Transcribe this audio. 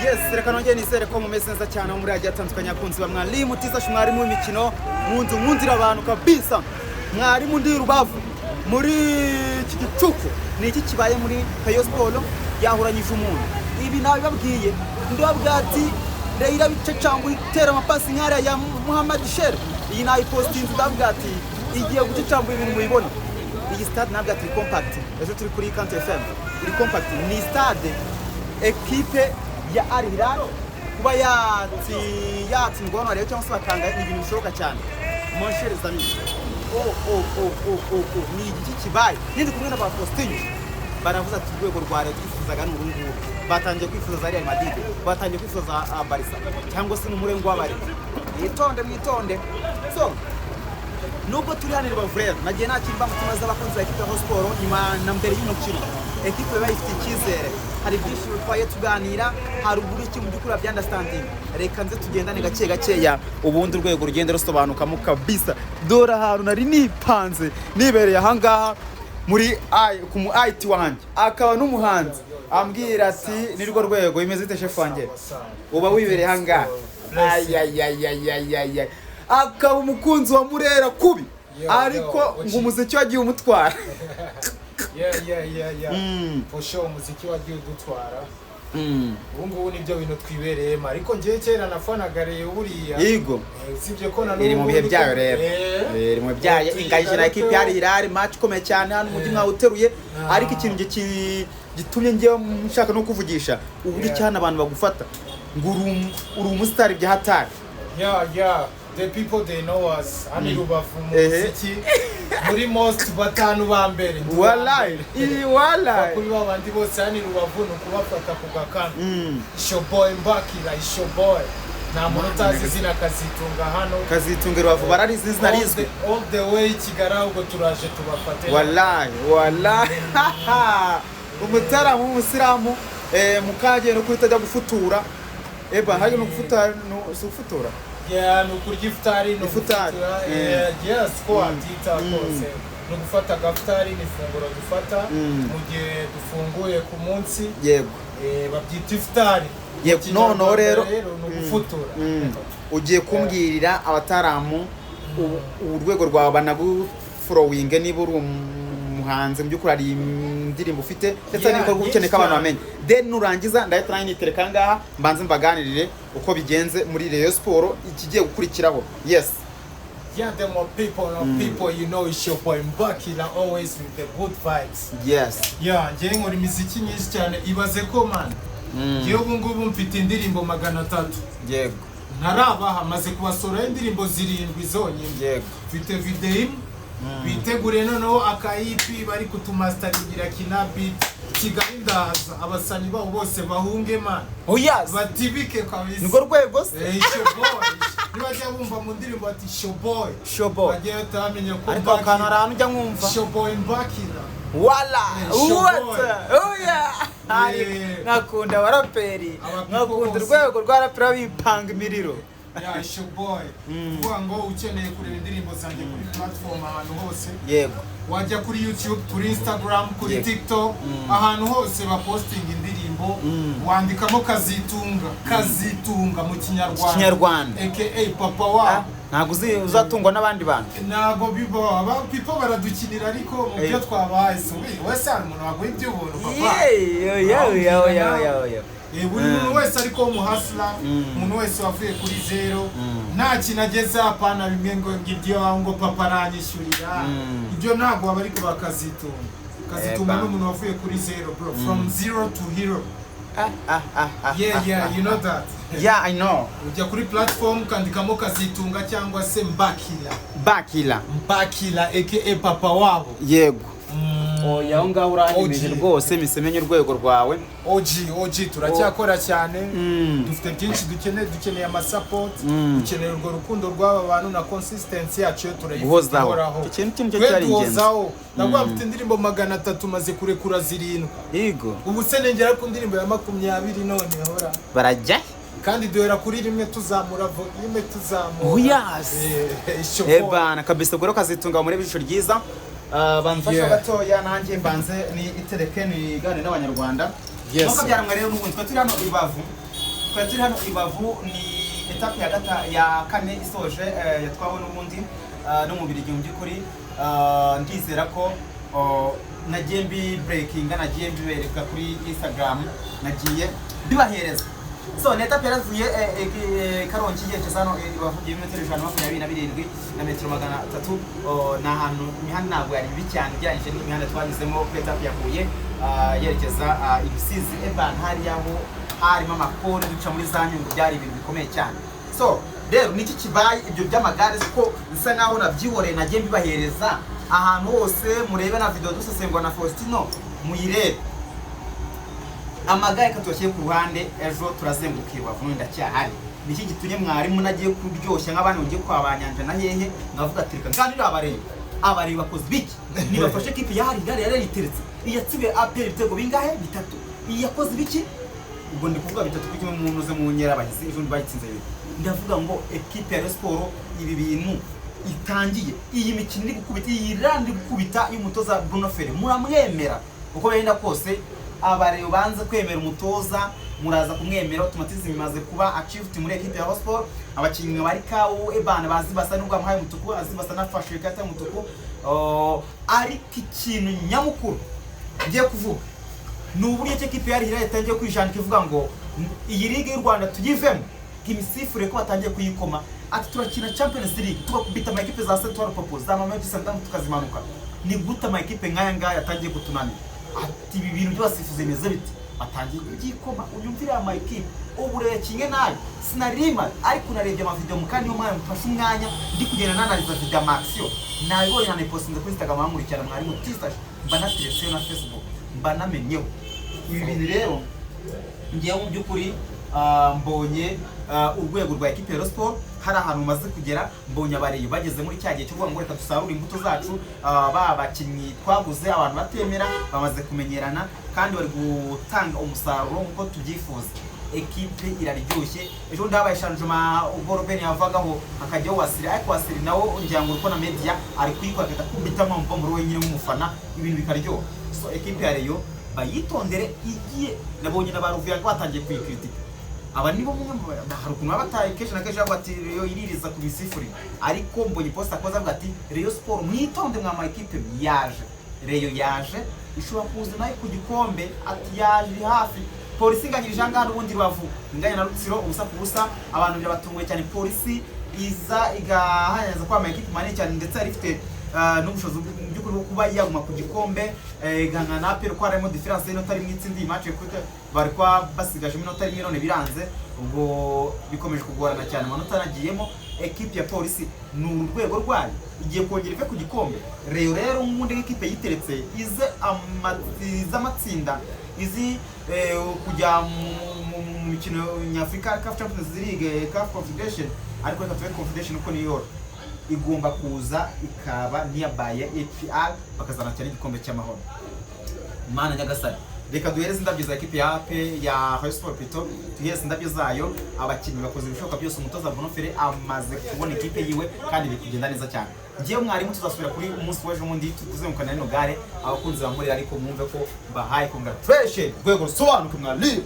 Yes, reka nongere nizere ko mumeze neza cyane aho muri hagiye hatandukanye, abakunzi ba Mwalimu Tizashi, mwarimu w'imikino mu nzu mwumvira abantu kabisa. Mwarimu, ndi Rubavu muri iki gicuku. Ni iki kibaye muri Rayon Sport yahuranyije umuntu? Ibi nabibabwiye, ndababwira ati Rayon bice cyangwa itera amapasi nk'ariya ya Muhammad Sher. Iyi nayipostinze, ndababwira ati igiye gucecambura ibintu mubibona. Iyi stade ntabwo ati compact. Ejo turi kuri Country FM, iri compact ni stade ekipe ya Al Hilal kuba yatsindwa hano rero cyangwa se bakanga, ni ibintu bishoboka cyane. Mon chers amis, oh oh oh oh oh oh, ni igiki kibaye? Nindi kumwe na ba Faustin, baravuze ati urwego rwa leta twifuzaga ni uru nguru. Batangiye kwifuza za Real Madrid, batangiye kwifuza za Barca cyangwa se n'umurengo w'abari. Mwitonde, mwitonde. So nubwo turi hano i Rubavu rero, nagiye nakira imbamutima z'abakunzi ba ekipe ya Rayon Sport nyuma na mbere y'umukino. Ekipe iba ifite icyizere, hari byinshi twaye tuganira, hari uburyo ki mu by'ukuri babyunderstanding. Reka nze tugendane gake gakeya, ubundi urwego rugenda rusobanukamo kabisa. Dore ahantu nari nipanze, nibereye ahangaha muri ku mu IT wanjye, akaba n'umuhanzi, ambwira ati nirwo rwego bimeze bite, chef wanjye? Uba wibereye ahangaha, ayayayayayay, akaba umukunzi wa Murera kubi. Yo, ariko yo, ngo umuziki wagiye umutwara. Yeah. For sure, umuziki wagiye udutwara. Ubu ngubu nibyo bintu twibereyemo, ariko njyewe kera nafanaga Rayon buriya. Yego. Usibye ko na Iri mu n'ubu bihe niko- byayo rero. Iri mu bihe byayo. Inganyije na ekipe ya Hilal, match ikomeye cyane hano umujyi mwawuteruye. Ariko ikintu gitumye ngewe nshaka no kuvugisha uburyo cyane abantu bagufata ngo uri umusitari bya hatari. Yeah, the people, they know us hano i Rubavu mu muziki muri most batanu ba mbere, ndi uwa Wallahi. mbere. Iri wallahi. Kuri ba bandi bose hano i Rubavu ni ukubafata ku gakanu. It's your boy Mbakira, it's your boy. Nta muntu utazi izina Kazitunga hano. Kazitunga i Rubavu bararizi, izina rizwi. All the way Kigali, ahubwo turaje tubafate. Wallahi, wallahi, umutaramu w'umusilamu, mukagiye no kuhita ajya gufutura eba hari no gufutura, no si gufutura. Yeah, ni ukurya ifutari, ni Ifutari, ugufutura. Yes, ko wabyita kose ni ugufata agafutari, ni ifunguro dufata mu gihe dufunguye ku munsi. Babyita ifutari. Yego. Mu Noneho rero Kinyarwanda ni ugufutura. Ugiye kumbwirira abataramu urwego rwawe banagufollowinge, niba uri umuhanzi mu by'ukuri, hari indirimbo ufite ndetse n'ibikorwa ukeneye ko abantu nyinshi. bamenya. Then nurangiza ndahita nanjye nitereka ngaha, mbanze mbaganirire uko bigenze muri Rayon Sport ikigiye gukurikiraho. Yes. Yeah, them more people, no people, you know it's your boy Mbakira, always with the good vibes. Yeah, njyewe nkora imiziki myinshi cyane, ibaze ko man. Njyewe ubu ngubu mfite indirimbo 300. Ntarabaha, maze kubasoraho indirimbo zirindwi zonyine. Mfite video imwe bitegure, noneho akayipi bari kutumasitaringira kina beat. Kigali ndaza, abasanyi babo bose bahunge man. Oh yes. Batibike kabisa. Nirwo rwego se? Eh, it's your boy. Nibajya bumva mu ndirimbo ati "Shoboy", Shoboy. bagiye batamenya ko Ariko ako kantu hari ahantu ujya nkumva. Shoboy Mbakira. Wala. Eh, Shoboy. What? Oh yeah. Nkakunda abaraperi. Aba people Nkakunda bose. urwego rwa raperi bipanga imiriro. Yeah, it's your boy. Kuvuga ngo ukeneye kureba indirimbo zanjye kuri platform ahantu hose, wajya kuri YouTube, kuri Instagram, kuri TikTok, ahantu hose bapostinga indirimbo, wandikamo Kazitunga, Kazitunga mu Kinyarwanda, Kinyarwanda. aka papa wabo. Ntabwo uzatungwa n'abandi bantu. Ntabwo bibaho, aba people baradukinira, ariko mu byo twabahaye si ubi wese hari umuntu waguha iby'ubuntu, papa. Yeee. Buri muntu wese ariko w'umuhustler, umuntu wese wavuye kuri zero, nta kintu ageze, apana bimwe ngo ibyo ngo papa aranyishyurira, ibyo ntabwo waba. Ariko bakazitunga, Kazitunga ni umuntu wavuye kuri zero, bro, from zero to hero. Yeah, you know that. Yeah, I know. Ujya kuri platform ukandikamo Kazitunga cyangwa se Mbakira. Bakila. Mbakira aka papa wabo. Yego. Oya, aho ngaho uranyemeje. OG. Rwose mise urwego rwawe. OG, OG, turacyakora cyane. Dufite byinshi dukeneye, dukeneye amasupport, dukeneye urwo rukundo rw'aba bantu na consistency yacu yo turayifite. Guhozaho. Ihoraho. Icyo kintu nicyo Twe cyari ingenzi. duhozaho. Ndavuga mfite indirimbo 300, maze kurekura zirindwi. Ubu se nengera ku ndirimbo ya 20 none hora. Barajya. Kandi duhera kuri rimwe tuzamura volume, tuzamura. Oh, yes. It's your boy. Ebana kabisa, ubwo rero Kazitunga muri ijisho ryiza. Ah, bamfasha gatoya nanjye mbanze ni itereke nigane n'abanyarwanda. Yes, Nk'uko sir. byaramwe rero, n'ubundi twe turi hano i Rubavu. Twari turi hano i Rubavu, ni etape ya kane isoje, yatwawe n'ubundi no mu Bubiligi. Mu by'ukuri ndizera ko, oh, nagiye mbi breakinga, nagiye mbibereka kuri Instagram, nagiye mbibahereza. So ni etape yaravuye Karongi yerekeza hano i Rubavu, ibirometero 127 na metero 300. Oh, ni ahantu imihanda ntabwo yari mibi cyane ugereranyije n'imihanda twanyuzemo kuri etape ya Huye yerekeza i Rusizi. Eban hariya ho harimo amakoni, duca muri za Nyungwe, byari ibintu bikomeye cyane. So rero niki kibaye? Ibyo by'amagare ko bisa nkaho nabyihoreye, nagiye mbibahereza ahantu hose, murebe na video dusesengura na Faustino, muyirebe. Amagare katubashyire ku ruhande, ejo turazenguka i Rubavu ndacyahari. Niki gitumye mwarimu nagiye kuryoshya nk'abandi ngiye kwa banyanja na hehe, ngavuga ati reka nganire abareba. Abareba bakoze biki? Nibafashe kipe yahari igare yarayiteretse, iyatsibiye APR ibitego bingahe? Bitatu. Iyi yakoze biki? Ubwo ndi kuvuga bitatu kuri kimwe mu ntuze mu nkerabahizi, ejo bayitsinze bibiri. Ndavuga ngo ekipe ya Rayon Sport, ibi bintu itangiye, iyi mikino iri gukubita, iyi run iri gukubita y'umutoza Bruno Ferry, muramwemera uko bigenda kose. Abareba banze kwemera umutoza, muraza kumwemera. Automatism imaze kuba achieved muri ekipe ya Rayon Sport. Abakinnyi bari kawo ebana bazi basa nubwo amuhaye umutuku, azi basa nafashe ikarita y'umutuku. Oh, ariko ikintu nyamukuru ngiye kuvuga ni uburyo ki ekipe ya Hilal yatangiye kwijandika ivuga ngo iyi ligue y'u Rwanda tuyivemo, imisifure ko batangiye kuyikoma, ati turakina Champions League tugakubita ama ekipe za Etoile Popo, za Mamelodi Sundowns, tukazimanuka. Ni gute ama ekipe nk'aya ngaya yatangiye kutunanira? Ati ibi bintu by'abasifuzi bimeze bite? Batangiye kubyikoma. Unyumvire, aya ma ekipe ubu rero kimwe nayo sinarima, ariko narebye amavideo mu kandi niyo mwanya mfashe umwanya ndi kugenda nanaliza video amakisiyo nabibonye, nanayipostinze kuri Instagram, bankurikirana mwarimu Tisash, mba nateretseyo na Facebook, mba namenyeho ibi bintu. Rero ngewe mu by'ukuri mbonye urwego rwa ekipe ya Rayon Sport hari ahantu rumaze kugera. Mbonye abareyo bageze muri cya gihe cyo kuvuga ngo reka dusarure imbuto zacu. Ba bakinnyi twaguze abantu batemera bamaze kumenyerana kandi bari gutanga umusaruro nk'uko tubyifuza. Ekipe iraryoshye. Ejo bundi habaye changement ubwo Robben yavagaho hakajyaho Wasiri, ariko Wasiri nawo ngira ngo uriko na media ari kuyikora, agahita akubitamo muri wenyine nk'umufana, ibintu bikaryoha. So ekipe ya Rayon bayitondere, igiye nabonye na ba Ruvuyanga batangiye kuyikritika. Aba nibo bumwe hari ukuntu baba bataye kenshi na kenshi bavuga ati Rayon iririza ku misifurire, ariko mbonye post akoze avuga ati Rayon Sport mwitonde mwa ma ekipe, yaje Rayon, yaje ishobora kuza nayo ku gikombe, ati yaje iri hafi. Polisi inganyirije ahangaha n'ubundi Rubavu inganya na Rutsiro 0-0. Abantu birabatunguye cyane. Polisi iza igahanyanyaza kwa ama ekipe manini cyane, ndetse yari ifite n'ubushobozi mu by'ukuri bwo kuba yaguma ku gikombe, igahangana na APR ko harimo différence y'inota rimwe. Itsinda iyi match kuko bari kuba basigaje iminota rimwe, none biranze, ubwo bikomeje kugorana cyane, amanota anagiyemo. Ekipe ya Polisi ni uru rwego rwayo, igiye kongera ive ku gikombe. Rayon rero nk'ubundi ekipe yiteretse ize ize amatsinda, izi kujya mu mikino nyafurika, CAF Champions League, CAF Confederation, ariko reka tube Confederation uko niyo igomba kuza ikaba niyabaye APR, bakazanakira n'igikombe cy'amahoro. Mana nyagasani, reka duhereze indabyo za ekipe ya AP ya Rayon Sport plutôt, duhereze indabyo zayo. Abakinnyi bakoze ibishoboka byose, umutoza Bruno Ferry amaze kubona ekipe yiwe kandi biri kugenda neza cyane. Ngewe mwarimu tuzasubira kuri umunsi w'ejo bundi tuzengukana rino gare. Abakunzi ba Murera, ariko mwumve ko mbahaye congratulation, rwego rusobanuke mwarimu.